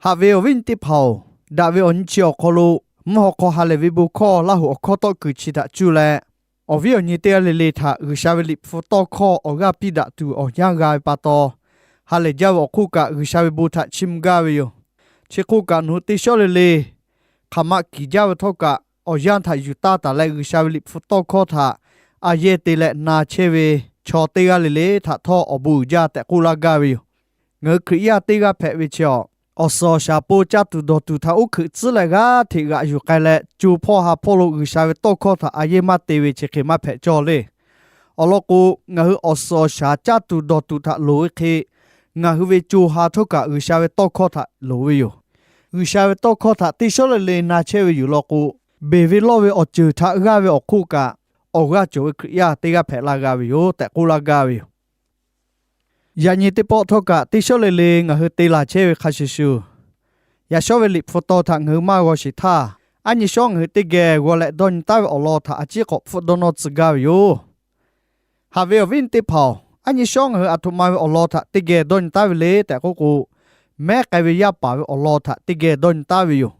Haꞈ ve awˬ viˉ nyi teˇ hpaˍ-oˬ, daꞈ ve awˬ nyi chi awˬ hk'aw lo mvuhˇ haw hk'aw ha lehˬ ve bon hkawˇ Laˇ hoꞈ awˬ hkawˇ tawˆ kuiˬ chi htaꞈ cuˇ leh, awˬ viˉ awˬ nyi teˇ g'aˇ le le htaꞈ G'uiˬsha ve Liꞈ hpu tawˇ hkawˇ awˬ g'aˇ piˇ daꞈ tuˬ awˬ yanˇ g'a ve pa taw, ha lehˬ jaˇ ve awˬ hk'oˆ kaꞈ G'uiˬsha ve bon htaꞈ chiˇ mvuh gaˇ ve yoˬ. Chi hk'oˆ kaꞈ nawˬ hui teˇ shawˉ le le hk'aˬ ma kiˍ jaˇ ve htawˇ kaꞈ, awˬ yanˇ htaꞈ yuˬ taˇ taˍ leh G'uiˬsha ve Liꞈ hpu tawˇ hkawˇ htaꞈ a yehˇ te leh na chehˇ ve chaw teˇ g'aˇ le le htaꞈ htawˇ awˬ bon uiˍ jaˇ tehꞈ k'oˆ laˇ gaˇ ve yoˬ. Ngaˬ hui Hkriꞈ yaˇ teˇ g'aˇ hpehꞈ ve chi awˬ, awˬ suhˍ awˬ shaˍ po caˇ tuˬ dawˬ tuˬ htaꞈ uˉ hkeuꞈ tcuhˉ leh g'aˇ hteꞈ g'aꞈ yuˬ k'ai leh, co hpawˇ ha hpawˇ lo G'uiˬsha ve tawˇ hkawˇ htaꞈ a yehˇ maˇ te ve chi hk'e maˇ hpehꞈ cawˇ le. Awˬ lawn k'o, ngaˬ hui awˬ suhˍ awˬ shaˍ caˇ tuˬ dawˬ tuˬ htaꞈ loˍ ve hk'e, ngaˬ hui ve co ha htawˇ kaꞈ G'uiˬsha ve tawˇ hkawˇ htaꞈ loˍ ve yoˬ. G'uiˬsha ve tawˇ hkawˇ htaꞈ teˇ shawˉ le le na chehˇ ve yoˬ law k'o, beˬ ve lawˇ ve awˬ ceuˬ htaꞈ g'aˇ ve awˬ hk'oˆ kaꞈ, awˬ g'aˇ cawˬ ve Hkriꞈ yaˇ teˇ g'aˇ hpehꞈ la g'a ve yoˬ tehꞈ k'oˆ laˇ gaˇ ve yoˬ. Yaꞈ nyi teˇ pawˆ htawˇ kaꞈ teˇ shawˉ le le ngaˬ hui te laˬ chehˇ ve hk'a shuˍ shuˍ, yaꞈ shawˉ ve Liꞈ hpu taw htaꞈ ngaˬ hui maˇ g'aw sheˍ htaˇ, aˉ nyi shawˉ ngaˬ hui teˇ geh g'aw leh dawˇ nyi taˉ ve awˬ lawn htaꞈ a ciˉ k'awꞈ hpfuhˆ dawˇ nawˇ tcuh gaˇ ve yoˬ. Haꞈ ve awˬ viˉ nyi teˇ hpaˍ-oˬ, aˉ nyi shawˉ ngaˬ hui aˬ htoꞈ ma ve awˬ lawn htaꞈ teˇ geh dawˇ nyi taˉ ve le tehꞈ k'oˆ k'o, mehˉ k'ai ve yaˇ paˍ ve awˬ lawn htaꞈ teˇ geh dawˇ nyi taˉ ve yoˬ.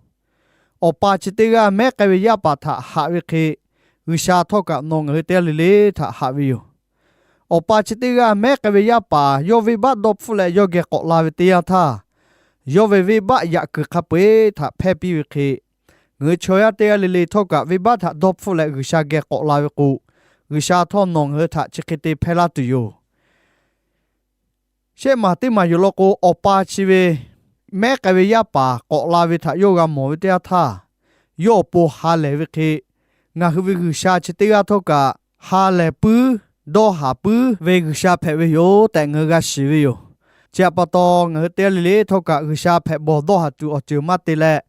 Awˬ pa chi teˇ g'aˇ mehˉ k'ai ve yaˇ paˍ htaꞈ haꞈ ve hk'e, G'uiˬsha htawˇ kaꞈ nawˬ ngaˬ hui teˇ g'aˇ le le htaꞈ haꞈ ve yoˬ. Awˬ pa chi teˇ g'aˇ mehˉ k'ai ve yaˇ paˍ yawˇ venˇbaˆ dawˇ hpfuhˆ leh yawˇ geh k'awꞈ la ve teˇ yanˇ htaˇ, yawˇ ve venˇbaˆ yaꞈ kuiˬ hk'a peu-eˬ htaꞈ hpehˇ piˇ ve hk'e, ngaˬ hui chaw yaˇ teˇ g'aˇ le le htawˇ kaꞈ venˇbaˆ htaꞈ dawˇ hpfuhˆ leh G'uiˬsha geh k'awꞈ la ve k'o, G'uiˬsha htawˇ nawˬ ngaˬ hui htaꞈ chi hk'e te hpehˇ laˇ tuˬ yoˬ. Shehˆ maˬ teˇ maˬ yoˬ law k'o, awˬ pa chi ve mehˉ k'ai ve yaˇ paˍ k'awꞈ la ve htaꞈ yawˇ g'a mawˬ ve teˇ yanˇ htaˇ, yawˇ awˬ pon ha lehˬ ve hk'e, ngaˬ hui ve G'uiˬsha chi teˇ g'aˇ htawˇ kaꞈ ha lehˬ puiˉ, dawˇ haˍ puiˉ ve G'uiˬsha hpehꞈ ve yoˬ tehꞈ ngaˬ hui g'a shiˍ ve yoˬ. Chi htaꞈ pa taw, ngaˬ hui teˇ g'aˇ le le htawˇ kaꞈ G'uiˬsha hpehꞈ bawˬ dawˇ haˍ tuˬ awˬ ceuˬ maˇ te leh,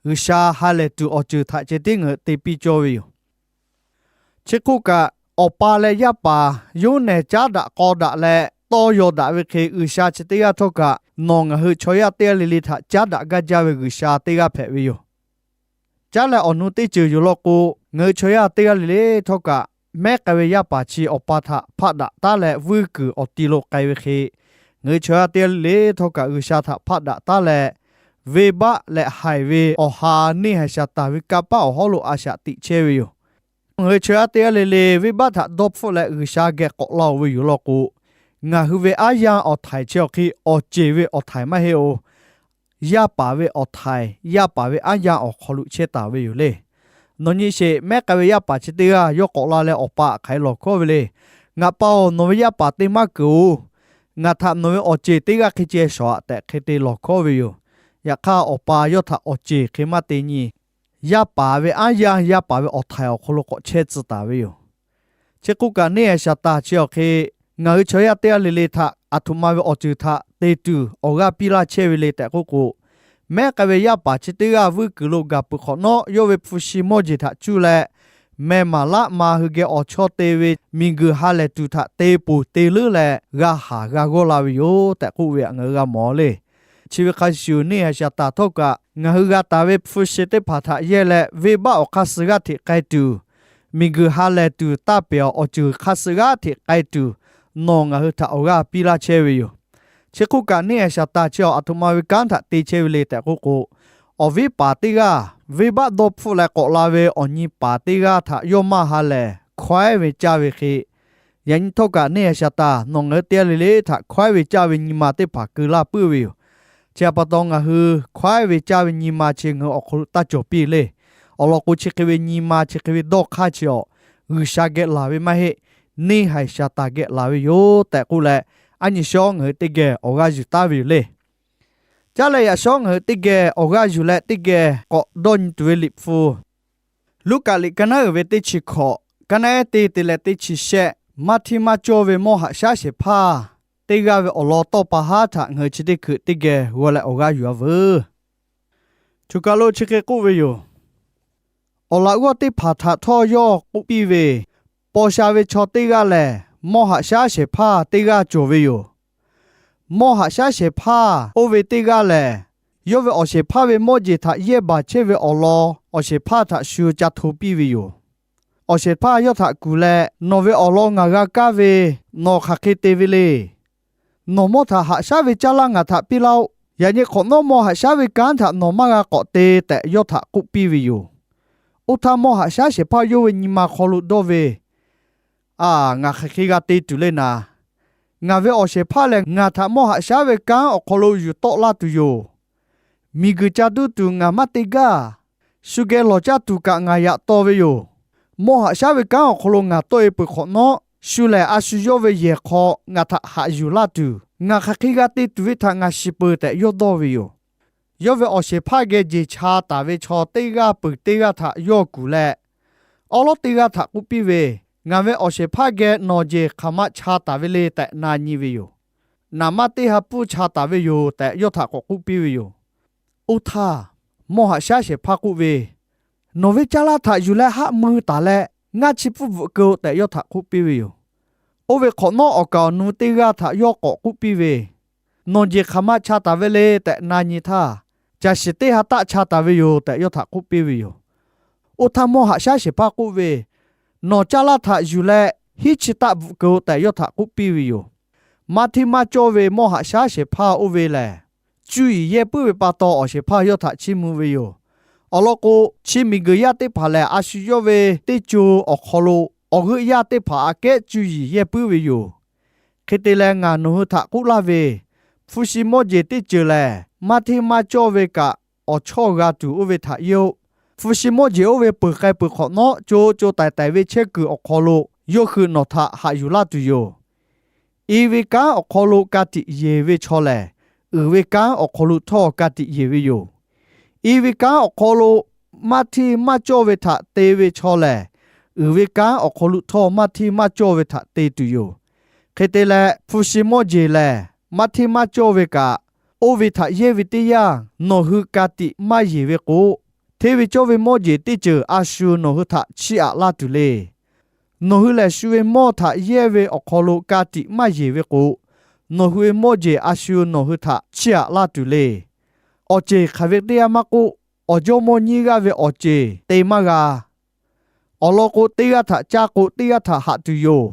G'uiˬsha ha lehˬ tuˬ awˬ ceuˬ htaꞈ ceh tiˉ ngaˬ hui te piˇ cawˇ ve yoˬ. Chi hk'oˆ kaꞈ, awˬ pa leh yaˇ paˍ yawˇ nehˬ caˉ daꞈ k'aw daꞈ leh tawˇ yaw daꞈ ve hk'e, G'uiˬsha chi teˇ g'aˇ htawˇ kaꞈ nawˬ ngaˬ hui chaw yaˇ teˇ g'aˇ le le htaꞈ caˉ daꞈ gaˇ jaˇ ve G'uiˬsha teˇ g'aˇ hpehꞈ ve yoˬ. Caˉ leh awˬ nu teˇ ceuˬ yoˬ law k'o, ngaˬ hui chaw yaˇ teˇ g'aˇ le le htawˇ kaꞈ mehˉ k'ai ve yaˇ paˍ chi awˬ pa htaꞈ hpaˆ daꞈ taˉ leh vuiˇ kuiˬ awˬ ti lo k'ai ve hk'e, ngaˬ hui chaw yaˇ teˇ g'aˇ le le htawˇ kaꞈ G'uiˬsha htaꞈ hpaˆ daꞈ taˉ leh, venˇbaˆ leh haiˬ ve awˬ ha neˇ haiˬ Saˍtanˍ ve kanˇ paˆ awˬ hawˉ lo a shaꞈ teꞈ chehˇ ve yoˬ. Ngaˬ hui chaw yaˇ teˇ g'aˇ le le venˇbaˆ htaꞈ dawˇ hpfuhˆ leh G'uiˬsha geh k'awꞈ la-oˬ ve yoˬ law k'o, ngaˬ hui ve aˉ yanˇ awˬ htaiˍ chi awˬ hk'e awˬ ceˬ ve awˬ htaiˍ maˇ heˆ-oˬ. Yaˇ paˍ ve awˬ htaiˍ, yaˇ paˍ ve aˉ yanˇ awˬ hk'aw lo chehˇ taˍ ve yoˬ le. Nawˬ nyi sheˍ, mehˉ k'ai ve yaˇ paˍ chi teˇ g'aˇ yawˇ k'awꞈ la leh awˬ pa hk'aˬ hk'e lawˬ hkawˉ ve le. Ngaˬ pa-oˬ, nawˬ ve yaˇ paˍ te maˇ keunˍ-oˬ. Ngaˬ htaꞈ nawˬ ve awˬ ceˬ teˇ g'aˇ hk'e ceh shawˍ-aꞈ tehꞈ hk'e te lawˬ hkawˉ ve yoˬ. Yaꞈ hk'aˇ, awˬ pa yawˇ htaꞈ awˬ ceˬ hk'e maˇ te nyi. Yaˇ paˍ ve aˉ yanˇ, yaˇ paˍ ve awˬ htaiˍ awˬ hk'aw lo k'awꞈ chehˇ tcuh taˍ ve yoˬ. Chi hk'oˆ kaꞈ, neˇ haiˬ Saˍtanˍ chi awˬ hk'e ngaˬ hui chaw yaˇ teˇ g'aˇ le le htaꞈ aˬ htoꞈ ma ve awˬ ceuˬ htaꞈ te tuˬ awˬ g'aˇ piˇ laˇ chehˇ ve le tehꞈ k'oˆ k'o, mehˉ k'ai ve yaˇ paˍ chi teˇ g'aˇ vuiˇ kuiˬ lo gaˬ peuˬ hk'awꞈ nawˉ, yawˇ ve hpu shi mawˇ jeˬ htaꞈ cuˇ leh, meh maˍ laˆ ma hui geh awˬ chawˇ te ve miˬguiˬ ha lehˬ tuˬ htaꞈ te ponˬ te leuˉ leh g'a haˍ g'a g'awˇ la ve yoˬ tehꞈ k'oˆ ve htaꞈ ngaˬ hui g'a mawˬ le. Chi ve hk'a shuˍ, neˇ haiˬ Saˍtanˍ htawˇ kaꞈ ngaˬ hui g'a taˍ ve hpu shi teˇ hpaˍ htaꞈ yehˇ leh, venˇbaˆ awˬ hk'aˇ suh g'aˇ hteꞈ k'ai tuˬ, miˬguiˬ ha lehˬ tuˬ taˇ pehˍ awˬ ceuˬ hk'aˇ suh g'aˇ hteꞈ k'ai tuˬ, nawˬ ngaˬ hui htaꞈ awˬ g'aˇ piˇ laˇ chehˇ ve yoˬ. Chi hk'oˆ kaꞈ, neˇ haiˬ Saˍtanˍ chi awˬ aˬ htoꞈ ma ve kanˉ htaꞈ te chehˇ ve le tehꞈ k'oˆ k'o, awˬ viˉ paˍ teˇ g'aˇ venˇbaˆ dawˇ hpfuhˆ leh k'awꞈ la ve awˬ nyi paˍ teˇ g'aˇ htaꞈ yawˇ maˇ ha lehˬ, hkawehˉ ve caˇ ve hk'e, yaꞈ nyi htawˇ kaꞈ neˇ haiˬ Saˍtanˍ nawˬ ngaˬ hui teˇ g'aˇ le le htaꞈ hkawehˉ ve caˇ ve nyi ma teˇ hpaˍ keu laˇ puiˉ ve yoˬ. Chi htaꞈ pa taw, ngaˬ hui hkawehˉ ve caˇ ve nyi ma chi ngaˬ hui awˬ hk'aw lo taˇ cawˬ piˇ le. Awˬ lawn k'o, chi hk'e ve nyi ma chi hk'e ve dawˇ hk'aˇ chi awˬ, G'uiˬsha geh laˬ ve maˇ heˆ. Neˇ haiˬ Saˍtanˍ geh laˬ ve yoˬ tehꞈ k'oˆ leh, aˉ nyi shawˉ ngaˬ hui teˇ geh awˬ g'aˇ yuˬ taˉ ve yoˬ le. Caˉ leh yaꞈ shawˉ ngaˬ hui teˇ geh awˬ g'aˇ yuˬ leh teˇ geh k'awꞈ dawˇ nyi tuˬ ve Liꞈ hpu, Luˉkaꞈ liꞈ ka naˉ uiˍ ve teˇ chi hkawꞈ, ka naˉ ehˉ teˇ te leh teˇ chi shehˆ, maˇ hteˇ maˇ cawˇ ve mawˇ haꞈ shaˉ shehˍ hpaˇ teˇ g'aˇ ve awˬ lawn tawˇ pa haˉ htaꞈ ngaˬ hui chi teˇ hkui teˇ geh g'aw leh awˬ g'aˇ yuˬ-a veuˬ. Choˬ kaˬ lo chi hk'e k'oˆ ve yoˬ. Awˬ laꞈ g'awˇ teˇ hpaˍ htaꞈ htawˇ yawˇ k'oˆ piˇ ve, Paw sha ve chaw teˇ g'aˇ lehˬ, mawˇ haꞈ shaˉ shehˍ hpaˇ teˇ g'aˇ cawˬ ve yoˬ. Mawˇ haꞈ shaˉ shehˍ hpaˇ oˇ ve teˇ g'aˇ lehˬ, yawˇ ve awˬ shehˍ hpaˇ ve mawˇ jeˬ htaꞈ yehˇ baˬ chehˇ ve awˬ lawn awˬ shehˍ hpaˇ htaꞈ shu ca hto piˇ ve yoˬ. Awˬ shehˍ hpaˇ yawˇ htaꞈ kuˬ leh, Nawˬ ve awˬ lawn ngaˬ g'a kaˇ ve, nawˬ hk'aˬ hk'e te ve le. Nawˬ mawˇ htaꞈ haꞈ shaˉ ve caˇ laˇ ngaˬ htaꞈ piˇ laˇ-oˆ. Yaꞈ nyi hk'awꞈ nawˉ mawˇ haꞈ shaˉ ve kanˉ htaꞈ nawˬ maˇ g'a k'awꞈ te tehꞈ yawˇ htaꞈ k'oˆ piˇ ve yoˬ. Oˇ htaˇ mawˇ haꞈ shaˉ shehˍ hpaˇ yawˇ ve nyi ma hk'aw lo dawˇ ve, Aˬ, ngaˬ hk'aˬ hk'e g'a te tuˬ le naˍ. Ngaˬ ve awˬ shehˍ hpaˇ lehˬ, ngaˬ htaꞈ mawˇ haꞈ shaˉ ve kanˉ awˬ hk'aw lo yuˬ tawˆ laˇ tuˬ yoˬ. Miˬguiˬ ca duˇ tuˬ ngaˬ maˇ te gaˇ. Shu geh lawˬ caˇ tuˬ kaꞈ ngaˬ yaꞈ taw ve yoˬ. Mawˇ haꞈ shaˉ ve kanˉ awˬ hk'aw lo ngaˬ tawˆ e peuˬ hk'awꞈ nawˉ, shu lehˬ a shu yawˇ ve yehˬ hk'aw ngaˬ htaꞈ haꞈ yuˬ laˇ tuˬ, ngaˬ hk'aˬ hk'e g'a te tuˬ ve htaꞈ ngaˬ shiˍ peuˬ tehꞈ yawˇ dawˇ ve yoˬ. Yawˇ ve awˬ shehˍ hpaˇ geh jeˬ cha taˍ ve chaw teˇ g'aˇ peuˬ teˇ g'aˇ htaꞈ yawˇ kuˬ leh, awˉ lawˉ teˇ g'aˇ htaꞈ k'oˆ piˇ ve, Ngaˬ ve awˬ shehˍ hpaˇ geh nawˬ jeˬ hk'aˬ ma cha taˍ ve le tehꞈ na nyi ve yoˬ. Naˍ manˇ teˇ ha pfuhˇ cha taˍ ve yoˬ tehꞈ yawˇ htaꞈ k'awꞈ k'oˆ piˇ ve yoˬ. Oˇ htaˇ, mawˇ haꞈ shaˉ shehˍ hpaˇ k'oˆ ve, Nawˬ ve caˇ lanˇ htaꞈ yuˬ leh haˆ mui taˍ leh, ngaˇ chi pfuhˇ bvuhꞈ keu-o tehꞈ yawˇ htaꞈ k'oˆ piˇ ve yoˬ. Oˇ ve hk'awꞈ nawˉ, awˬ kaˍ awˬ nu teˇ g'aˇ htaꞈ yawˇ k'awꞈ k'oˆ piˇ ve, Nawˬ jeˬ hk'aˬ ma cha taˍ ve le tehꞈ na nyi htaˇ, Caˬ shiˍ teˇ ha taˆ cha taˍ ve yoˬ tehꞈ yawˇ htaꞈ k'oˆ piˇ ve yoˬ. Oˇ htaˇ, mawˇ haꞈ shaˉ shehˍ hpaˇ k'oˆ ve, Nawˬ caˇ lanˇ htaꞈ yuˬ leh hiˉ chi taˆ bvuhꞈ keu-o tehꞈ yawˇ htaꞈ k'oˆ piˇ ve yoˬ. Maˇ hteˇ maˇ cawˇ ve mawˇ haꞈ shaˉ shehˍ hpaˇ oˇ ve lehˬ, cuˇ yiˍ yehˇ puiˉ ve pa taw awˬ shehˍ hpaˇ yawˇ htaꞈ chiˇ mvuh ve yoˬ. Awˬ lawn k'o, chi miˬguiˬ yaˇ teˇ hpaˍ lehˬ, a shu yawˇ ve teˇ co awˬ hk'aw lo awˬ g'euˆ yaˇ teˇ hpaˍ aꞈ kehˉ cuˇ yiˍ yehˇ puiˉ ve yoˬ. Hk'e te leh, ngaˬ nawˬ hui htaꞈ k'oˆ laˇ ve, hpu shi mawˇ jeˬ teˇ ceuˬ lehˬ, maˇ hteˇ maˇ cawˇ ve kaꞈ awˬ chawˇ g'a tuˬ oˇ ve htaꞈ yehˇ-oˆ. Hpu shi mawˇ jeˬ oˇ ve peuˬ k'ai peuˬ hk'awꞈ nawˉ, co co taiˍ taiˍ ve chehˇ kuiˬ awˬ hk'aw lo yawˇ hui nawˬ htaꞈ haꞈ yuˬ laˇ tuˬ yoˬ. I ve kanˉ awˬ hk'aw lo ka tiꞈ yeˬ ve chaw lehˬ, uiˍ ve kanˉ awˬ hk'aw lo htawˇ ka tiꞈ yeˬ ve yoˬ. I ve kanˉ awˬ hk'aw lo maˇ hteˇ maˇ cawˇ ve htaꞈ te ve chaw lehˬ, uiˍ ve kanˉ awˬ hk'aw lo htawˇ maˇ hteˇ maˇ cawˇ ve htaꞈ te tuˬ yoˬ. Hk'e te leh, hpu shi mawˇ jeˬ lehˬ maˇ hteˇ maˇ cawˇ ve kaꞈ, oˇ ve htaꞈ yehˇ ve teˇ yanˇ nawˬ hui ka tiꞈ maˇ yeˬ ve k'o, hteˇ ve cawˇ ve mawˇ jeˬ teˇ ceuˬ a shu nawˬ hui htaꞈ chiˇ aꞈ laˇ tuˬ le. Nawˬ hui lehˬ, shu ve mawˇ htaꞈ yehˇ ve awˬ hk'aw lo ka tiꞈ maˇ yeˬ ve k'o, nawˬ hui ve mawˇ jeˬ a shu nawˬ hui htaꞈ chiˇ aꞈ laˇ tuˬ le. Awˬ ceˬ hk'aˬ ve teˇ yanˇ maˇ k'oˆ, awˬ jawˇ mawˇ nyiˇ g'aˇ ve awˬ ceˬ te maˇ g'a. Awˬ lawn k'o, teˇ g'aˇ htaꞈ caˇ k'o, teˇ g'aˇ htaꞈ haꞈ tuˬ yoˬ.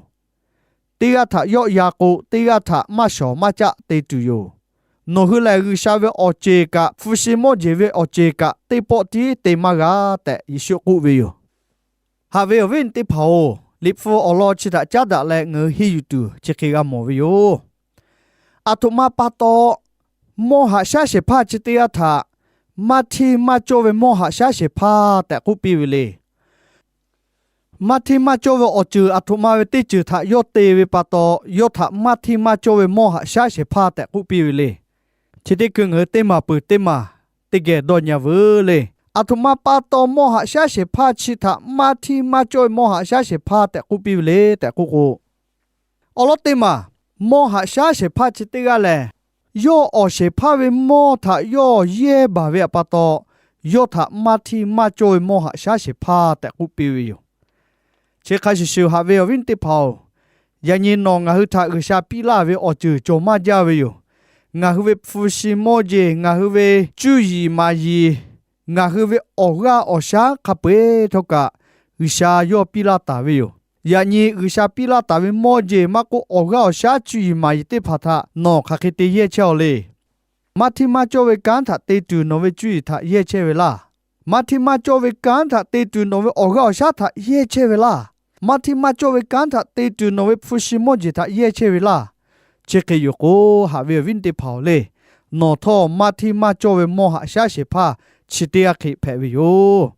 Teˇ g'aˇ htaꞈ yawˆ ya k'o, teˇ g'aˇ htaꞈ maˇ shawˍ maˇ caˆ te tuˬ yoˬ. Nawˬ hui lehˬ, G'uiˬsha ve awˬ ceˬ kaꞈ, hpu shi mawˇ jeˬ ve awˬ ceˬ kaꞈ, teˇ pawˆ tiˉ te maˇ g'a tehꞈ Yeˍsuˆ k'oˆ ve yoˬ. Haꞈ ve awˬ viˉ awˬ nyi teˇ hpaˍ-oˬ, Liꞈ hpu awˬ lawn chi htaꞈ caˉ daꞈ leh ngaˬ hui henˇ yuˬ tuˬ chi hk'e g'a mawˬ ve yoˬ. Aˬ htoꞈ ma pa taw, mawˇ haꞈ shaˉ shehˍ hpaˇ chi teˇ g'aˇ htaꞈ maˇ hteˇ maˇ cawˇ ve mawˇ haꞈ shaˉ shehˍ hpaˇ tehꞈ k'oˆ piˇ ve le. Maˇ hteˇ maˇ cawˇ ve awˬ ceuˬ aˬ htoꞈ ma ve teˇ ceuˬ htaꞈ yawˇ te ve pa taw, yawˇ htaꞈ maˇ hteˇ maˇ cawˇ ve mawˇ haꞈ shaˉ shehˍ hpaˇ tehꞈ k'oˆ piˇ ve le. Chi teˇ hkui ngaˬ hui teˇ maˬ peuˬ teˇ maˬ teˇ geh dawˇ nyi-a veuˬ le. Aˬ htoꞈ ma pa taw mawˇ haꞈ shaˉ shehˍ hpaˇ chi htaꞈ maˇ hteˇ maˇ cawˇ ve mawˇ haꞈ shaˉ shehˍ hpaˇ tehꞈ k'oˆ piˇ ve le tehꞈ k'oˆ k'o, awˬ lawn teˇ maˬ, mawˇ haꞈ shaˉ shehˍ hpaˇ chi teˇ g'aˇ lehˬ, yawˇ awˬ shehˍ hpaˇ ve mawˇ htaꞈ yawˇ yehˇ baˬ ve pa taw, yawˇ htaꞈ maˇ hteˇ maˇ cawˇ ve mawˇ haꞈ shaˉ shehˍ hpaˇ tehꞈ k'oˆ piˇ ve yoˬ. Chi hk'a shuˍ shuˍ, haꞈ ve awˬ viˉ teˇ hpaˍ-oˬ, yaꞈ nyi nawˬ ngaˬ hui htaꞈ G'uiˬsha piˇ laˇ ve awˬ ceuˬ cawˬ maˇ jaˇ ve yoˬ. Ngaˬ hui ve hpu shi mawˇ jeˬ, ngaˬ hui ve cuˇ yiˍ maˍ yiˍ, ngaˬ hui ve awˬ g'aˇ awˬ shaˉ hk'a peu-eˬ htawˇ kaꞈ, G'uiˬsha yawˇ piˇ laˇ taˍ ve yoˬ. Yaꞈ nyi G'uiˬsha piˇ laˇ taˍ ve mawˇ jeˬ maˇ k'oˆ, awˬ g'aˇ awˬ shaˉ cuˇ yiˍ maˍ yiˍ teˇ hpaˍ htaꞈ nawˬ hk'aˬ hk'e te yehˇ chehˇ-aw le. Maˇ hteˇ maˇ cawˇ ve kanˉ htaꞈ te tuˬ nawˬ ve cuˇ yiˍ htaꞈ yehˇ chehˇ ve laˇ. Maˇ hteˇ maˇ cawˇ ve kanˉ htaꞈ te tuˬ nawˬ ve awˬ g'aˇ awˬ shaˉ htaꞈ yehˇ chehˇ ve laˇ. Maˇ hteˇ maˇ cawˇ ve kanˉ htaꞈ te tuˬ nawˬ ve hpu shi mawˇ jeˬ htaꞈ yehˇ chehˇ ve laˇ. Chi hk'e yoˬ k'o, haꞈ ve awˬ viˉ teˇ hpaˍ-oˬ le, nawˬ htawˇ maˇ hteˇ maˇ cawˇ ve mawˇ haꞈ shaˉ shehˍ hpaˇ chi teˇ g'aˇ hk'e hpehꞈ ve yoˬ.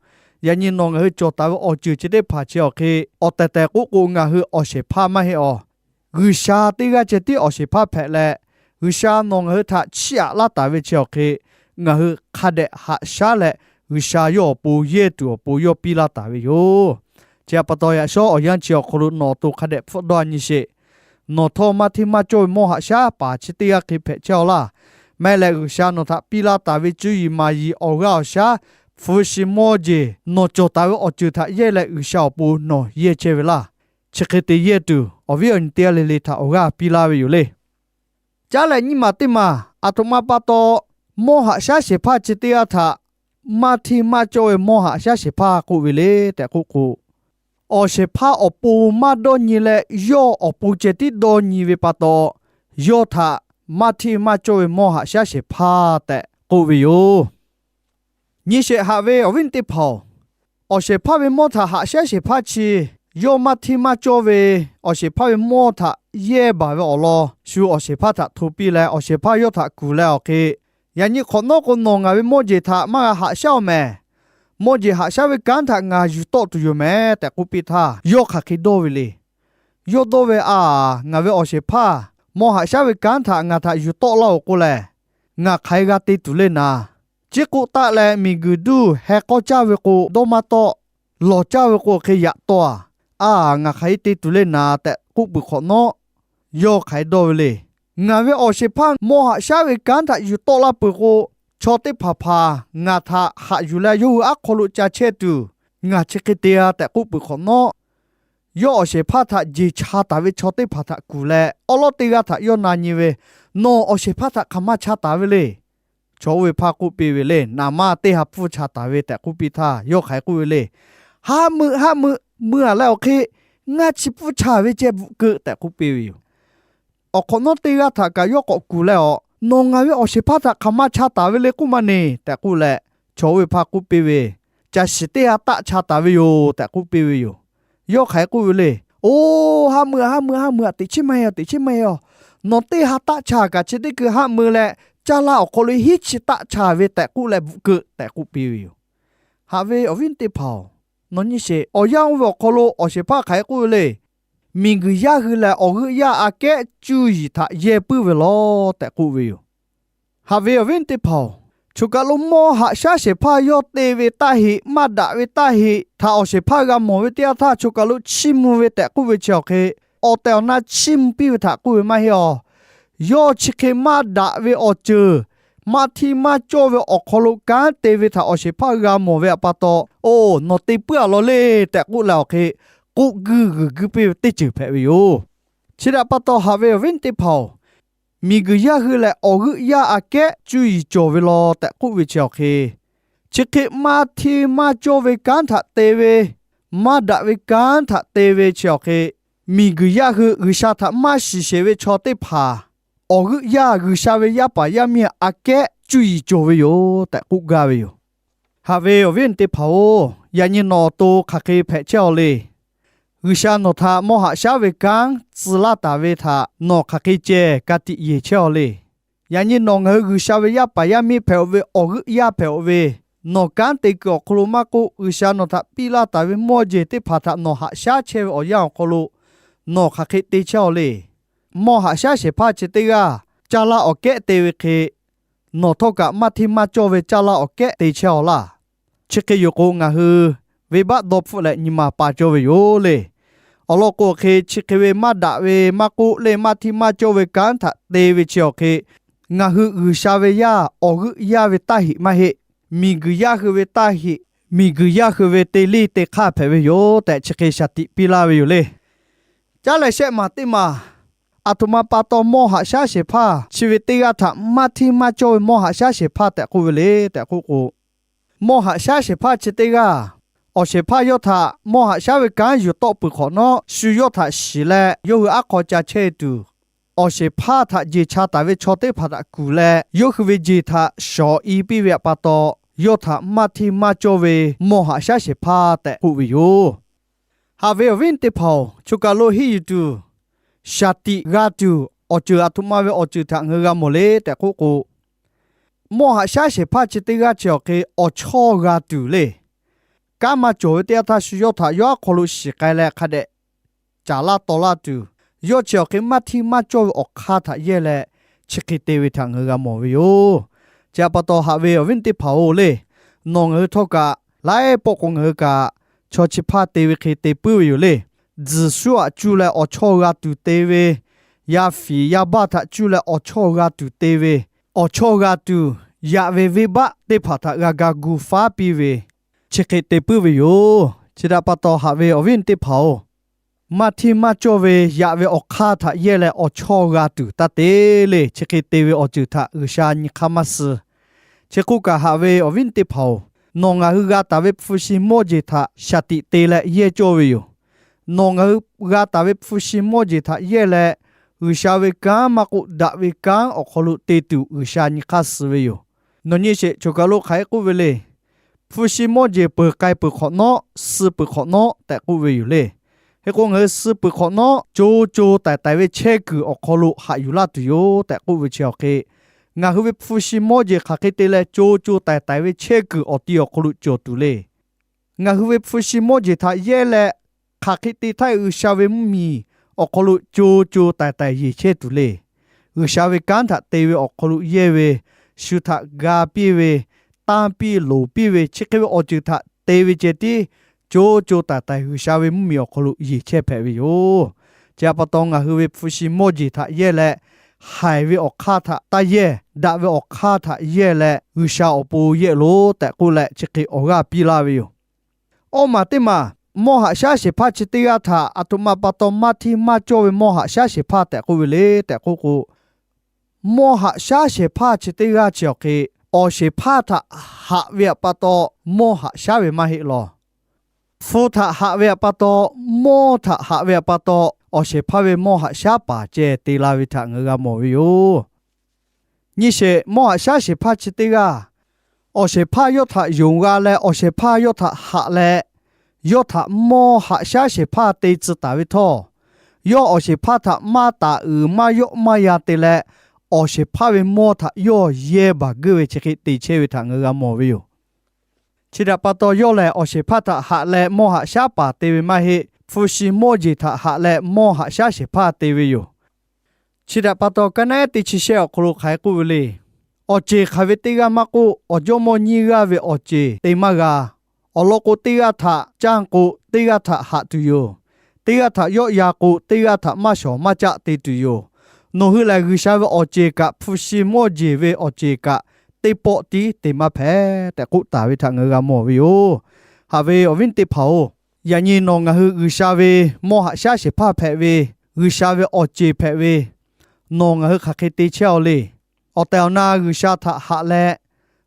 Yaꞈ nyi nawˬ ngaˬ hui cawˬ taˍ ve awˬ ceuˬ chi teˇ hpaˍ chi awˬ hk'e awˬ tehˬ tehˬ k'oˆ k'o, ngaˬ hui awˬ shehˍ hpaˇ maˇ heˆ awˬ. G'uiˬsha teˇ g'aˇ ceh tiˉ awˬ shehˍ hpaˇ hpehꞈ leh, G'uiˬsha nawˬ ngaˬ hui htaꞈ chiˇ aꞈ laˇ taˍ ve chi awˬ hk'e, ngaˬ hui hk'a dehꞈ haꞈ shaˉ leh, G'uiˬsha yawˇ awˬ pon yehˇ tuˬ awˬ pon yawˇ piˇ laˇ taˍ ve yoˬ. Chi htaꞈ pa taw, yaꞈ shawˉ awˬ yanˇ chi awˬ hk'aw lo nawˬ awˬ to hk'a dehꞈ hpfuhˆ dawˇ nyi sheˍ. Nawˬ htawˇ maˇ hteˇ maˇ cawˇ ve mawˇ haꞈ shaˉ paˍ chi teˇ g'aˇ hk'e hpehꞈ chehˇ-aw laˇ. Maˇ heˆ leh, G'uiˬsha nawˬ htaꞈ piˇ laˇ taˍ ve cuˇ yiˍ maˍ yiˍ awˬ g'aˇ awˬ shaˉ, hpu shi mawˇ jeˬ, nawˬ cawˬ taˍ ve awˬ ceuˬ htaꞈ yehˇ leh G'uiˬsha awˬ pon nawˬ yehˇ chehˇ ve laˇ. Chi hk'e te yehˇ tuˬ, awˬ viˉ awˬ nyi teˇ g'aˇ le le htaꞈ awˬ g'aˇ piˇ laˇ ve yoˬ le. Caˉ leh nyiˇ maˬ teˇ maˬ, aˬ htoꞈ ma pa taw mawˇ haꞈ shaˉ shehˍ hpaˇ chi teˇ g'aˇ htaꞈ maˇ hteˇ maˇ cawˇ ve mawˇ haꞈ shaˉ shehˍ hpaˇ k'oˆ ve le tehꞈ k'oˆ k'o, awˬ shehˍ hpaˇ awˬ pon maˇ dawˇ nyi leh, yawˇ awˬ pon ceh tiˉ dawˇ nyi ve pa taw, yawˇ htaꞈ maˇ hteˇ maˇ cawˇ ve mawˇ haꞈ shaˉ shehˍ hpaˇ tehꞈ k'oˆ ve yoˬ. Nyi sheˍ haꞈ ve awˬ viˉ teˇ hpaˍ-oˬ, awˬ shehˍ hpaˇ ve mawˇ htaꞈ haꞈ shaˉ shehˍ hpaˇ chi yawˇ maˇ hteˇ maˇ cawˇ ve awˬ shehˍ hpaˇ ve mawˇ htaꞈ yehˇ baˬ ve awˬ lawn shu awˬ shehˍ hpaˇ htaꞈ hto piˇ leh, awˬ shehˍ hpaˇ yawˇ htaꞈ kuˬ leh awˬ hk'e, yaꞈ nyi hk'awꞈ nawˉ k'o, nawˬ ngaˬ ve mawˇ jeˬ htaꞈ maˇ g'a haꞈ shaˉ-oˬ mehˍ. Mawˇ jeˬ haꞈ shaˉ ve kanˉ htaꞈ ngaˬ yuˬ tawˆ tuˬ yoˬ mehˍ tehꞈ k'oˆ piˇ htaˇ, yawˇ hk'aˬ hk'e dawˇ ve le. Yawˇ dawˇ ve, Aˬ, ngaˬ ve awˬ shehˍ hpaˇ mawˇ haꞈ shaˉ ve kanˉ htaꞈ ngaˬ htaꞈ yuˬ tawˆ laˇ-oˬ k'oˆ lehˬ, ngaˬ hk'aˬ hk'e g'a te tuˬ le naˍ. Chi k'oˆ taˆ leh, miˬguiˬ duˇ heh k'awˇ caˇ ve k'o dawˇ maˇ tawˆ, lawˬ caˇ ve k'o hk'e yaꞈ taw-a. Aˬ, ngaˬ hk'aˬ hk'e te tuˬ le naˍ tehꞈ k'oˆ peuˬ hk'awꞈ nawˉ, yawˇ hk'aˬ hk'e dawˇ ve le. Ngaˬ ve awˬ shehˍ hpaˇ mawˇ haꞈ shaˉ ve kanˉ htaꞈ yuˬ tawˆ laˇ peuˬ k'o, chaw teˇ hpaˍ hpaˍ ngaˬ htaꞈ haꞈ yuˬ leh yawˇ hui aˉ hk'aw lo ca chehˇ tuˬ, ngaˬ chi hk'e te-a tehꞈ k'oˆ peuˬ hk'awꞈ nawˉ, yawˇ awˬ shehˍ hpaˇ htaꞈ jeˬ cha taˍ ve chaw teˇ hpaˍ htaꞈ kuˬ leh, awˉ lawˉ teˇ g'aˇ htaꞈ yawˇ na nyi ve, Nawˬ awˬ shehˍ hpaˇ htaꞈ hk'aˬ ma cha taˍ ve le. Chaw oˇ ve hpaˇ k'oˆ piˇ ve le, Naˍ manˇ teˇ ha pfuhˇ cha taˍ ve tehꞈ k'oˆ piˇ htaˇ, yawˇ hk'aˬ hk'e k'oˆ ve le, Haˆ meuꞈ, haˆ meuꞈ, meuꞈ-a leh awˬ hk'e ngaˇ chi pfuhˇ cha ve ceh bvuhꞈ keuˆ tehꞈ k'oˆ piˇ ve yoˬ. Awˬ hk'awꞈ nawˉ teˇ g'aˇ htaꞈ kaꞈ yawˇ k'awꞈ kuˬ leh, Aˬ, nawˬ ngaˬ ve awˬ shehˍ hpaˇ htaꞈ hk'aˬ ma cha taˍ ve le k'oˆ maˇ ne tehꞈ k'oˆ leh, chaw oˇ ve hpaˇ k'oˆ piˇ ve, Caˬ shiˍ teˇ ha taˆ cha taˍ ve yoˬ tehꞈ k'oˆ piˇ ve yoˬ. Yawˇ hk'aˬ hk'e k'oˆ ve le, Oˬ, haˆ meuꞈ, haˆ meuꞈ, haˆ meuꞈ, teꞈ chiˉ maˇ heˆ, teꞈ chiˉ maˇ heˆ-oˬ. Nawˬ teˇ ha taˆ cha kaꞈ chi teˇ keu haˆ meuꞈ leh, caˇ laˇ awˬ hk'aw lo hiˉ chi taˆ cha ve tehꞈ k'oˆ leh bvuhꞈ keuˆ tehꞈ k'oˆ piˇ ve yoˬ. Haꞈ ve awˬ viˉ teˇ hpaˍ-oˬ, nawˬ nyi sheˍ. Awˬ yanˇ oˇ ve awˬ hk'aw lo awˬ shehˍ hpaˇ hk'aˬ hk'e k'oˆ ve le, Miˬguiˬ yaˇ hui lehˬ, awˬ g'euˆ yaˇ aꞈ kehˉ cuˇ yiˍ htaꞈ yehˇ puiˉ ve law tehꞈ k'oˆ ve yoˬ. Haꞈ ve awˬ viˉ teˇ hpaˍ-oˬ, choˬ kaˬ lo mawˇ haꞈ shaˉ shehˍ hpaˇ yawˇ te ve taˇ heꞈ, maˇ daꞈ ve taˇ heꞈ htaꞈ awˬ shehˍ hpaˇ g'a mawˬ ve teˇ yanˇ htaˇ, choˬ kaˬ lo chiˇ mvuh ve tehꞈ k'oˆ ve chi awˬ hk'e, awˬ tehˬ awˬ na chiˇ mvuh piˇ ve htaꞈ k'oˆ ve maˇ heˆ-oˬ. Yawˇ chi hk'e maˇ daꞈ ve awˬ ceuˬ, maˇ hteˇ maˇ cawˇ ve awˬ hk'aw lo kanˉ te ve htaꞈ awˬ shehˍ hpaˇ g'a mawˬ ve pa taw, Oˬ, nawˬ te puiˉ-a law le tehꞈ k'oˆ leh awˬ hk'e, k'oˆ guiˇ g'uiˬ guiˇ piˇ ve teˇ ceuˬ hpehꞈ ve yoˬ. Chi htaꞈ pa taw, haꞈ ve awˬ viˉ teˇ hpaˍ-oˬ, miˬguiˬ yaˇ hui lehˬ, awˬ g'euˆ yaˇ aꞈ kehˉ cuˇ yiˍ cawˬ ve law tehꞈ k'oˆ ve chi awˬ hk'e, chi hk'e maˇ hteˇ maˇ cawˇ ve kanˉ htaꞈ te ve, maˇ daꞈ ve kanˉ htaꞈ te ve chi awˬ hk'e, miˬguiˬ yaˇ hui G'uiˬsha htaꞈ maˇ shiˍ sheˍ ve chaw teˇ hpaˍ, awˬ g'euˆ yaˇ G'uiˬsha ve yaˇ paˍ yaˇ miˇ aꞈ kehˉ cuˇ yiˍ cawˬ ve yoˬ tehꞈ k'oˆ gaˇ ve yoˬ. Haꞈ ve awˬ viˉ teˇ hpaˍ-oˬ, yaꞈ nyi nawˬ awˬ to hk'aˬ hk'e hpehꞈ chehˇ-aw le. G'uiˬsha nawˬ htaꞈ mawˇ haꞈ shaˉ ve kanˉ tcuh laˇ taˍ ve htaꞈ nawˬ hk'aˬ hk'e ceh ka tiꞈ yeˬ chehˇ-aw le. Yaꞈ nyi nawˬ ngaˬ hui G'uiˬsha ve yaˇ paˍ yaˇ miˇ hpehꞈ-oꞈ ve, awˬ g'euˆ yaˇ hpehꞈ-oꞈ ve, nawˬ kanˉ te kuiˬ awˬ hk'aw lo maˇ k'oˆ, G'uiˬsha nawˬ htaꞈ piˇ laˇ taˍ ve mawˇ jeˬ teˇ hpaˍ htaꞈ nawˬ haꞈ shaˉ chehˇ ve awˬ yanˇ awˬ hk'aw lo nawˬ hk'aˬ hk'e te chehˇ-aw le. Mawˇ haꞈ shaˉ shehˍ hpaˇ chi teˇ g'aˇ caˇ laˇ awˬ kehˉ te ve hk'e, nawˬ htawˇ kaꞈ maˇ hteˇ maˇ cawˇ ve caˇ laˇ awˬ kehˉ te chehˇ-aw laˇ. Chi hk'e yoˬ k'o, ngaˬ hui venˇbaˆ dawˇ hpfuhˆ leh nyi ma pa cawˇ ve yoˬ le. Awˬ lawn k'o, hk'e chi hk'e ve maˇ daꞈ ve maˇ k'oˆ, leh maˇ hteˇ maˇ cawˇ ve kanˉ htaꞈ te ve chi awˬ hk'e, ngaˬ hui G'uiˬsha ve yaˇ awˬ g'euˆ yaˇ ve taˇ heꞈ maˇ heˆ. Miˬguiˬ yaˇ hui ve taˇ heꞈ. Miˬguiˬ yaˇ hui ve te liˇ te hk'aˇ hpehꞈ ve yoˬ tehꞈ, chi hk'e shaˍ tiꞈ piˇ laˇ ve yoˬ le. Caˉ leh shehˆ maˬ teˇ maˬ, aˬ htoꞈ ma pa taw mawˇ haꞈ shaˉ shehˍ hpaˇ chi ve teˇ g'aˇ htaꞈ maˇ hteˇ maˇ cawˇ ve mawˇ haꞈ shaˉ shehˍ hpaˇ tehꞈ k'oˆ ve le tehꞈ k'oˆ k'o, mawˇ haꞈ shaˉ shehˍ hpaˇ chi teˇ g'aˇ, awˬ shehˍ hpaˇ yawˇ htaꞈ mawˇ haꞈ shaˉ ve kanˉ yuˬ tawˆ peuˬ hk'awꞈ nawˉ, shu yawˇ htaꞈ shiˍ leh yawˇ hui aˉ hk'aw ca chehˇ tuˬ, awˬ shehˍ hpaˇ htaꞈ jeˬ cha taˍ ve chaw teˇ hpaˍ htaꞈ kuˬ leh, yawˇ hui ve jeˬ htaꞈ shawˍ i piˇ ve pa taw, yawˇ htaꞈ maˇ hteˇ maˇ cawˇ ve mawˇ haꞈ shaˉ shehˍ hpaˇ tehꞈ k'oˆ ve yoˬ. Haꞈ ve awˬ viˉ teˇ hpaˍ-oˬ, choˬ kaˬ lo henˇ yuˬ tuˬ, shaˍ tiꞈ g'a tuˬ, awˬ ceuˬ aˬ htoꞈ ma ve awˬ ceuˬ htaꞈ ngaˬ hui g'a mawˬ le tehꞈ k'oˆ k'o, mawˇ haꞈ shaˉ shehˍ hpaˇ chi teˇ g'aˇ chi awˬ hk'e awˬ chawˇ g'a tuˬ le. Kanˉ maˇ cawˬ ve teˇ yanˇ htaˇ, shu yawˇ htaꞈ yawˇ aˉ hk'aw lo shiˍ k'ai leh hk'a dehꞈ caˍ laˇ taw laˇ tuˬ, yawˇ chi awˬ hk'e maˇ hteˇ maˇ cawˇ ve awˬ hk'aˇ htaꞈ yehˇ leh, chi hk'e te ve htaꞈ ngaˬ hui g'a mawˬ ve yoˬ. Chi htaꞈ pa taw, haꞈ ve awˬ viˉ teˇ hpaˍ-oˬ le, nawˬ ngaˬ hui htawˇ kaꞈ laiˉ pawˆ k'o ngaˬ hui kaꞈ chaw chi hpaˇ te ve hk'e te puiˉ ve yoˬ le. Tzuhˬ shuˉ aꞈ cuˇ leh awˬ chawˇ g'a tuˬ te ve, yaˇ fiˍ yaˇ baˇ htaꞈ cuˇ leh awˬ chawˇ g'a tuˬ te ve, awˬ chawˇ g'a tuˬ yaꞈ ve venˇbaˆ teˇ hpaˍ htaꞈ g'a ga gu faˉ piˇ ve, chi hk'e te puiˉ ve yoˬ. Chi htaꞈ pa taw, haꞈ ve awˬ viˉ teˇ hpaˍ-oˬ, maˇ hteˇ maˇ cawˇ ve yaꞈ ve awˬ hk'aˇ htaꞈ yehˇ leh awˬ chawˇ g'a tuˬ taˇ te le. Chi hk'e te ve awˬ ceuˬ htaꞈ G'uiˬsha nyi hk'aˇ maˇ suh. Chi hk'oˆ kaꞈ, haꞈ ve awˬ viˉ teˇ hpaˍ-oˬ, nawˬ ngaˬ hui g'a taˍ ve hpu shi mawˇ jeˬ htaꞈ shaˍ tiꞈ te leh yehˇ cawˇ ve yoˬ. Nawˬ ngaˬ hui g'a taˍ ve hpu shi mawˇ jeˬ htaꞈ yehˇ leh, G'uiˬsha ve kanˉ maˇ k'oˆ, daꞈ ve kanˉ awˬ hk'aw lo te tuˬ G'uiˬsha nyi hk'aˇ suh ve yoˬ. Nawˬ nyi sheˍ, choˬ kaˬ lo hk'aˬ hk'e k'oˆ ve le. Hpu shi mawˇ jeˬ peuˬ k'ai peuˬ hk'awꞈ nawˉ, suh peuˬ hk'awꞈ nawˉ tehꞈ k'oˆ ve yoˬ le. Hk'e k'o, ngaˬ hui suh peuˬ hk'awꞈ nawˉ co co taiˍ taiˍ ve chehˇ kuiˬ awˬ hk'aw lo haꞈ yuˬ laˇ tuˬ yoˬ tehꞈ k'oˆ ve chi awˬ hk'e, ngaˬ hui ve hpu shi mawˇ jeˬ hk'aˬ hk'e te leh co co taiˍ taiˍ ve chehˇ kuiˬ awˬ ti awˬ hk'aw lo cawˬ tuˬ le. Ngaˬ hui ve hpu shi mawˇ jeˬ htaꞈ yehˇ leh, hk'aˬ hk'e te htaˇ G'uiˬsha ve mvuhˇmiˬ awˬ hk'aw lo co co taiˍ taiˍ yeˬ chehˇ tuˬ le. G'uiˬsha ve kanˉ htaꞈ te ve awˬ hk'aw lo yehˇ ve, shu htaꞈ ga piˇ ve, tanˇ piˇ loˍ piˇ ve, chi hk'e ve awˬ ceuˬ htaꞈ te ve ceh tiˉ co co taiˍ taiˍ G'uiˬsha ve mvuhˇmiˬ awˬ hk'aw lo yeˬ chehˇ hpehꞈ ve yoˬ. Chi htaꞈ pa taw, ngaˬ hui ve hpu shi mawˇ jeˬ htaꞈ yehˇ leh, haiˬ ve awˬ hk'aˇ htaꞈ taˇ yehˇ, daꞈ ve awˬ hk'aˇ htaꞈ yehˇ leh, G'uiˬsha awˬ pon yehˆ loˬ tehꞈ k'oˆ leh, chi hk'e awˬ g'aˇ piˇ laˇ ve yoˬ. Awˇ maˬ teˇ maˬ, mawˇ haꞈ shaˉ shehˍ hpaˇ chi teˇ g'aˇ htaꞈ aˬ htoꞈ ma pa taw maˇ hteˇ maˇ cawˇ ve mawˇ haꞈ shaˉ shehˍ hpaˇ tehꞈ k'oˆ ve le tehꞈ k'oˆ k'o, mawˇ haꞈ shaˉ shehˍ hpaˇ chi teˇ g'aˇ chi awˬ hk'e, awˬ shehˍ hpaˇ htaꞈ haꞈ ve htaꞈ pa taw mawˇ haꞈ shaˉ ve maˇ heˆ law. Hpu htaꞈ haꞈ ve htaꞈ pa taw, mawˇ htaꞈ haꞈ ve htaꞈ pa taw, awˬ shehˍ hpaˇ ve mawˇ haꞈ shaˉ paˍ ceh te la ve htaꞈ ngaˬ hui g'a mawˬ ve yoˬ. Nyi sheˍ, mawˇ haꞈ shaˉ shehˍ hpaˇ chi teˇ g'aˇ, awˬ shehˍ hpaˇ yawˇ htaꞈ yonˍ g'a leh, awˬ shehˍ hpaˇ yawˇ htaꞈ haꞈ leh, yawˇ htaꞈ mawˇ haꞈ shaˉ shehˍ hpaˇ te tcuh taˍ ve htawˇ, yawˇ awˬ shehˍ hpaˇ htaꞈ maˇ taˍ uiˍ maˇ yawˆ maˇ yan te leh, awˬ shehˍ hpaˇ ve mawˇ htaꞈ yawˇ yehˇ baˬ geuˆ ve chi hk'e te chehˇ ve htaꞈ ngaˬ hui g'a mawˬ ve yoˬ. Chi htaꞈ pa taw, yawˇ lehˬ awˬ shehˍ hpaˇ htaꞈ haꞈ leh mawˇ haꞈ shaˉ paˍ te ve maˇ heˆ. Hpu shi mawˇ jeˬ htaꞈ haꞈ leh mawˇ haꞈ shaˉ shehˍ hpaˇ te ve yoˬ. Chi htaꞈ pa taw, kaˉ naˉ teˇ chi shehˆ awˬ hk'aw lo hk'aˬ hk'e k'oˆ ve le. Awˬ ceˬ hk'aˬ ve teˇ g'aˇ maˇ k'oˆ, awˬ jawˇmawˇ nyiˇ g'aˇ ve awˬ ceˬ te maˇ g'a. Awˬ lawn k'o, teˇ g'aˇ htaꞈ canˇ k'o, teˇ g'aˇ htaꞈ haꞈ tuˬ yoˬ. Teˇ g'aˇ htaꞈ yawˆ yan k'o, teˇ g'aˇ htaꞈ maˇ shawˍ maˇ caˆ te tuˬ yoˬ. Nawˬ hui lehˬ, G'uiˬsha ve awˬ ceˬ kaꞈ, hpu shi mawˇ jeˬ ve awˬ ceˬ kaꞈ, teˇ pawˆ tiˉ te maˇ hpehꞈ tehꞈ k'oˆ taˍ ve htaꞈ ngaˬ hui g'a mawˬ ve yoˬ. Haꞈ ve awˬ viˉ teˇ hpaˍ-oˬ, yaꞈ nyi nawˬ ngaˬ hui G'uiˬsha ve mawˇ haꞈ shaˉ shehˍ hpaˇ hpehꞈ ve, G'uiˬsha ve awˬ ceˬ hpehꞈ ve, nawˬ ngaˬ hui hk'aˬ hk'e te chehˇ-aw le. Awˬ tehˬ awˬ na G'uiˬsha htaꞈ haꞈ leh,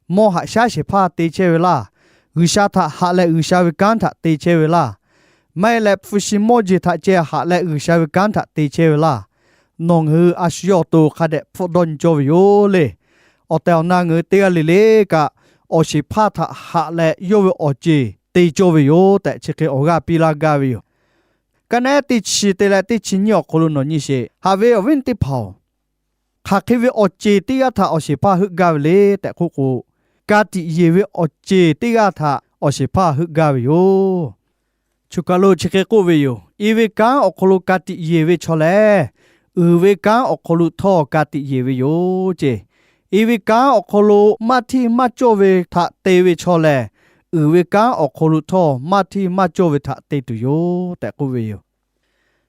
mawˇ haꞈ shaˉ shehˍ hpaˇ te chehˇ ve laˇ. G'uiˬsha htaꞈ haꞈ leh G'uiˬsha ve kanˉ htaꞈ te chehˇ ve laˇ. Maˇ heˆ leh, hpu shi mawˇ jeˬ htaꞈ ceh haꞈ leh G'uiˬsha ve kanˉ htaꞈ te chehˇ ve laˇ. Nawˬ ngaˬ hui a shu yawˇ awˬ to hk'a dehꞈ hpfuhˆ dawˇ nyi cawˇ ve yoˬ le. Awˬ tehˬ awˬ na ngaˬ hui teˇ g'aˇ le le kaꞈ, awˬ shehˍ hpaˇ htaꞈ haꞈ leh yawˇ ve awˬ ceˬ te cawˇ ve yoˬ tehꞈ, chi hk'e awˬ g'aˇ piˇ laˇ gaˇ ve yoˬ. Kaˉ naˉ teˇ chi te leh teˇ chi nyiˇ awˬ hk'aw lo nawˬ nyi sheˍ. Haꞈ ve awˬ viˉ teˇ hpaˍ-oˬ, hk'aˬ hk'e ve awˬ ceˬ teˇ g'aˇ htaꞈ awˬ shehˍ hpaˇ heuˆ gaˇ ve le tehꞈ k'oˆ k'o, ka tiꞈ yeˬ ve awˬ ceˬ teˇ g'aˇ htaꞈ awˬ shehˍ hpaˇ heuˆ gaˇ ve yoˬ. Choˬ kaˬ lo chi hk'e k'oˆ ve yoˬ. I ve kanˉ awˬ hk'aw lo ka tiꞈ yeˬ ve chaw lehˬ, uiˍ ve kanˉ awˬ hk'aw lo htawˇ ka tiꞈ yeˬ ve yoˬ ceˇ. I ve kanˉ awˬ hk'aw lo maˇ hteˇ maˇ cawˇ ve htaꞈ te ve chaw lehˬ, uiˍ ve kanˉ awˬ hk'aw lo htawˇ maˇ hteˇ maˇ cawˇ ve htaꞈ te tuˬ yoˬ tehꞈ k'oˆ ve yoˬ.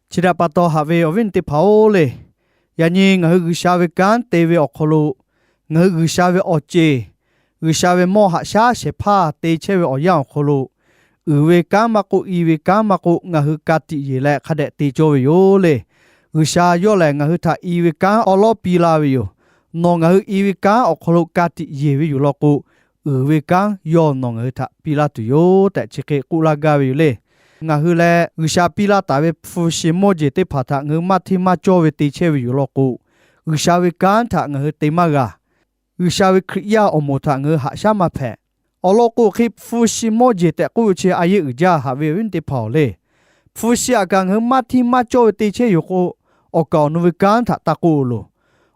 Chi htaꞈ pa taw, haꞈ ve awˬ viˉ teˇ hpaˍ-oˬ le, yaꞈ nyi ngaˬ hui G'uiˬsha ve kanˉ te ve awˬ hk'aw lo, ngaˬ hui G'uiˬsha ve awˬ ceˬ, G'uiˬsha ve mawˇ haꞈ shaˉ shehˍ hpaˇ te chehˇ ve awˬ yanˇ awˬ hk'aw lo, uiˍ ve kanˉ maˇ k'oˆ, i ve kanˉ maˇ k'oˆ, ngaˬ hui ka tiꞈ yeˬ leh hk'a dehꞈ te cawˇ ve yoˬ le. G'uiˬsha yawˇ lehˬ ngaˬ hui htaꞈ i ve kanˉ awˉ lawˉ piˇ laˇ ve yoˬ. Nawˬ ngaˬ hui i ve kanˉ awˬ hk'aw lo ka tiꞈ yeˬ ve yoˬ law k'o, uiˍ ve kanˉ yawˇ nawˬ ngaˬ hui htaꞈ piˇ laˇ tuˬ yoˬ tehꞈ chi hk'e k'oˆ laˇ gaˇ ve yoˬ le. Ngaˬ hui leh G'uiˬsha piˇ laˇ taˍ ve hpu shi mawˇ jeˬ teˇ hpaˍ htaꞈ ngaˬ hui maˇ hteˇ maˇ cawˇ ve te chehˇ ve yoˬ law k'o, G'uiˬsha ve kanˉ htaꞈ ngaˬ hui te maˇ g'a. G'uiˬsha ve Hkriꞈ yaˇ awˬ moˍ htaꞈ ngaˬ hui haꞈ shaˉ maˇ hpehꞈ. Awˬ lawn k'o, hk'e hpu shi mawˇ jeˬ tehꞈ k'oˆ ve chi a yehˉ uiˍ jaˇ, haꞈ ve awˬ viˉ teˇ hpaˍ-oˬ le. Hpu shi aꞈ kaꞈ ngaˬ hui maˇ hteˇ maˇ cawˇ ve te chehˇ yoˬ k'o, awˬ kaˍ awˬ nu ve kanˉ htaꞈ taˇ k'oˆ loˬ.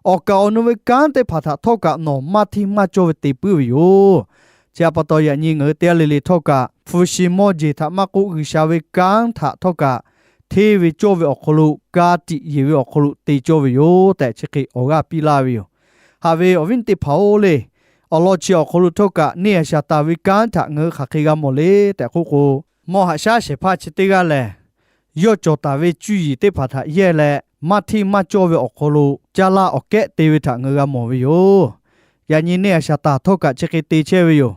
Awˬ kaˍ awˬ nu ve kanˉ teˇ hpaˍ htaꞈ htawˇ kaꞈ nawˬ maˇ hteˇ maˇ cawˇ ve te puiˉ ve yoˬ. Chi htaꞈ pa taw, yaꞈ nyi ngaˬ hui teˇ g'aˇ le le htawˇ kaꞈ, hpu shi mawˇ jeˬ htaꞈ maˇ k'oˆ, G'uiˬsha ve kanˉ htaꞈ htawˇ kaꞈ, hteˇ ve cawˇ ve awˬ hk'aw lo, ka tiꞈ yeˬ ve awˬ hk'aw lo te cawˇ ve yoˬ tehꞈ chi hk'e awˬ g'aˇ piˇ laˇ ve yoˬ. Haꞈ ve awˬ viˉ teˇ hpaˍ-oˬ le, awˬ lawn chi awˬ hk'aw lo htawˇ kaꞈ neˇ Yaˍsaˍtanˍ ve kanˉ htaꞈ ngaˬ hui hk'aˬ hk'e g'a mawˬ le tehꞈ k'oˆ k'o, mawˇ haꞈ shaˉ shehˍ hpaˇ chi teˇ g'aˇ lehˬ, yawˇ cawˬ taˍ ve cuˇ yiˍ teˇ hpaˍ htaꞈ yehˇ leh, maˇ hteˇ maˇ cawˇ ve awˬ hk'aw lo caˇ laˇ awˬ kehˉ te ve htaꞈ ngaˬ hui g'a mawˬ ve yoˬ. Yaꞈ nyi neˇ Yaˍsaˍtanˍ htawˇ kaꞈ chi hk'e te chehˇ ve yoˬ.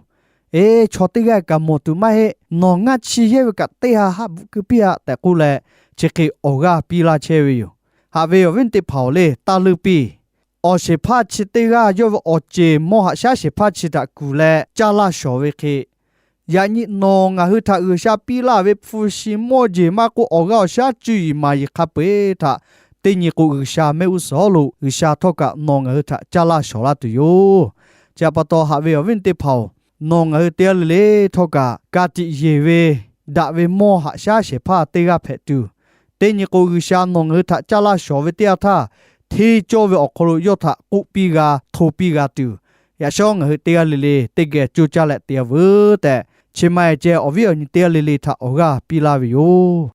Eˬ, chaw teˇ g'aˇ kaꞈ mawˬ tuˬ maˇ heˆ. Nawˬ ngaˇ chi yehˇ ve kaꞈ teˇ ha haˆ bvuhꞈ keu piˇ-a tehꞈ k'oˆ leh, chi hk'e awˬ g'aˇ piˇ laˇ chehˇ ve yoˬ. Haꞈ ve awˬ viˉ teˇ hpaˍ-oˬ le, taˇ leuˇ piˇ. Awˬ shehˍ hpaˇ chi teˇ g'aˇ yawˇ ve awˬ ceˬ mawˇ haꞈ shaˉ shehˍ hpaˇ chi htaꞈ kuˬ leh caˇ laˇ shawˍ ve hk'e, yaꞈ nyi nawˬ ngaˬ hui htaꞈ G'uiˬsha piˇ laˇ ve hpu shi mawˇ jeˬ maˇ k'oˆ, awˬ g'aˇ awˬ shaˉ cuˇ yiˍ maˍ yiˍ hk'a peu-eˬ htaꞈ teˇ nyi k'o G'uiˬsha mehˆ g'uˇ suhˍ lo G'uiˬsha htawˇ kaꞈ nawˬ ngaˬ hui htaꞈ caˇ laˇ shawˍ laˇ tuˬ yoˬ. Chi htaꞈ pa taw, haꞈ ve awˬ viˉ teˇ hpaˍ-oˬ, nawˬ ngaˬ hui teˇ g'aˇ le le htawˇ kaꞈ ka tiꞈ yeˬ ve daꞈ ve mawˇ haꞈ shaˉ shehˍ hpaˇ teˇ g'aˇ hpehꞈ tuˬ, teˇ nyi k'o G'uiˬsha nawˬ ngaˬ hui htaꞈ caˇ laˇ shawˍ ve teˇ yanˇ htaˇ, hteˇ cawˇ ve awˬ hk'aw lo yawˇ htaꞈ k'oˆ piˇ g'a, hto piˇ g'a tuˬ, yaꞈ shawˉ ngaˬ hui teˇ g'aˇ le le teˇ geh coˇ caˇ leh te-a veuˬ tehꞈ, chi ma-e ceh awˬ viˉ awˬ nyi teˇ g'aˇ le le htaꞈ awˬ g'aˇ piˇ laˇ ve yoˬ.